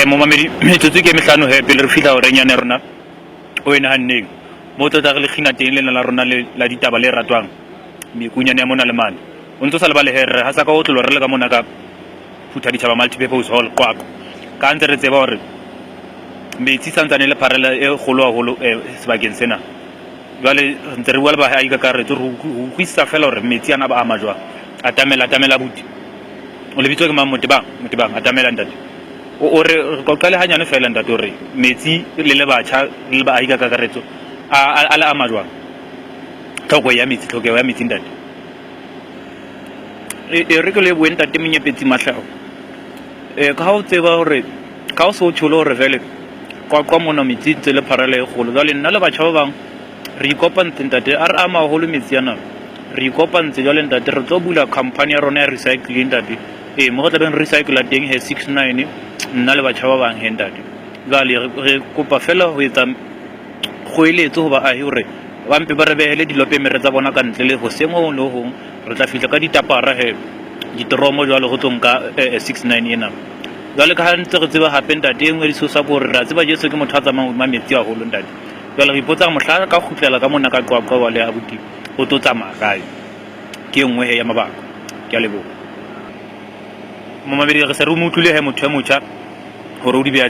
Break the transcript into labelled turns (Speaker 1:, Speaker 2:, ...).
Speaker 1: Momamedi, metsotso ke e mehlano he pele re fihla horeng yane ya rona o e nahanneng mo tlo tla re le kgina teng lena la rona le la ditaba le ratwang mekunyane ya mona le mane. O ntso sa lebale he re hasa ka otlolo re le ka mona ka Phuthaditjhaba Multipurpose Hall Qwaqwa. Ka ntse re tseba hore metsi santsane le pharela e kgolo haholo sebakeng sena. Jwale re ntse re bua le baahi ka kakaretso re utlwisisa fela hore metsi ana ba ama jwang. Atamela, atamela abuti. O lebitso ke mang? Motebang, Motebang, atamela ntate. O re re qoqele hanyane fela ntate hore metsi le le batjha le baahi ka kakaretso a le ama jwang? Tlhoko ya metsi, tlhokeho ya metsi ntate. E re ke lebohe ntate Monyepetsi Mahlao. Ka ha o tseba hore ka ha o se o tjholo hore jwale Qwaqwa mona metsi ntse le pharela e kgolo. Jwale nna le batjha ba bang re ikopantse ntate, a re ama haholo metsi ana. Re ikopantse jwale ntate, re tlo bula company ya rona ya recycling ntate. Ee, mo re tlabeng re recycla teng he 69 nna le batjha ba bang he ntate. Jwale re kopa fela ho etsa kgoeletso ho baahi hore ba mpe ba re behele dilopemere tsa bona ka ntle le hoseng ho hong le ho hong. Re tla fihla ka ditapara he ditoromo jwale go tlo nka 69 ena. Jwale ka ha ntse re tseba hape ntate, e nngwe ya disosa ke hore re a tseba Jesu ke motho a tsamayang hodima metsi haholo ntate. Jwale re ipotsa mohla a ka kgutlela ka mona ka Qwaqwa jwale abuti o tlo tsamaya kae. Ke e nngwe he ya mabaka. Ke a leboha. Momamedi re se re mo utlwile he motho e motjha hore o di beha.